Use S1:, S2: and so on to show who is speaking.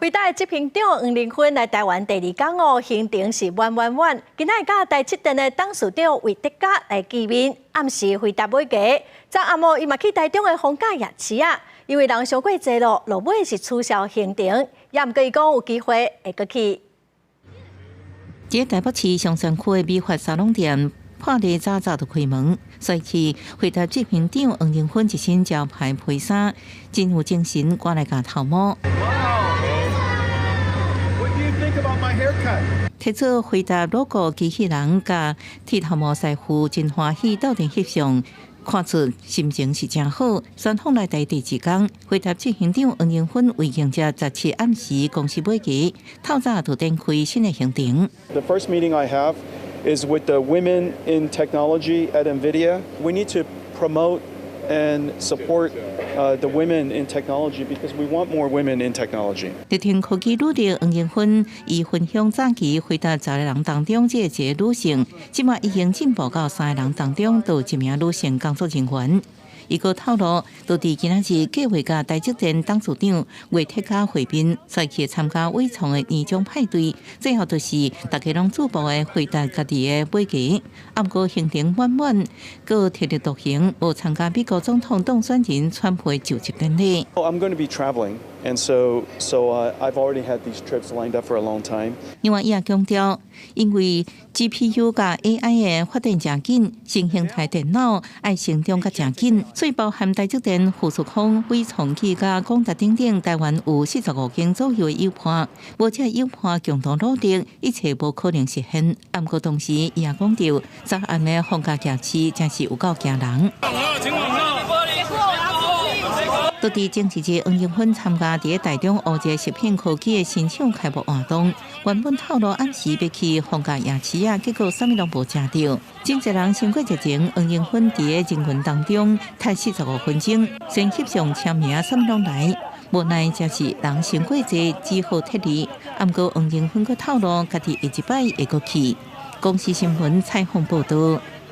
S1: 輝達的執行長黃仁勳來台灣第二工哦，行程是滿滿滿。今仔日佮台積電的董事長魏哲家來見面，暗時輝達買雞。昨暗哦，伊嘛去台中的逢甲夜市啊，因為人傷過濟咯，落尾是取消行程。也毋過伊講有機會會閣去。
S2: 佇台北市松山區的美髮沙龍店，破例早早就開門，所以輝達執行長黃仁勳一身招牌皮衫，真有精神，趕來鉸頭毛。
S3: What do you think about my haircut?
S2: 提出輝達 logo 機器人，佮剃頭毛師傅真歡喜鬥陣翕相，看出心情是誠好。專訪來台第二工，輝達執行長黃仁勳為迎接17暗時公司買雞，透早就展開新的行程。
S3: The first meeting I have is with the women in technology at NVIDIA. We need to promote and support the women in technology because we want more women in technology.
S2: 力挺科技女力黃仁勳，伊分享早期輝達10個人當中這一個女性，這馬已經進步到三個人當中都有一名女性工作人員。伊閣透露，就佇今仔日計劃佮台積電董事長魏哲家會面，再去參加緯創的年終派對，最後就是大家攏注目的輝達家己的買雞。毋過行程滿滿，閣特立獨行，無參加美國總統當選人川普就職典禮。
S3: Oh, I'm going to be traveling, and so I've already had these trips lined up for a long time.
S2: 另外，伊也強調，因為 GPU 佮 AI 的發展誠緊，新形態電腦愛成長較誠緊，所以包含台積電、富士康、緯創及佮廣達等等，台灣有45間左右的友伴，無這友伴共同努力，一切無可能實現。毋過同時，伊也講著，昨暗的逢甲夜市真是有夠驚人。就佇前一日，黃仁勳參加佇台中烏節食品科技的新廠開幕活動，原本透露暗時欲去逢甲夜市啊，結果啥物攏無食著。真濟人傷過熱情，黃仁勳佇個人群當中待45分鐘，先翕相簽名，啥物攏來。無奈這是人傷過濟，只好撤離。毋過黃仁勳閣透露，家己下一擺會閣去。公視新聞採訪報導。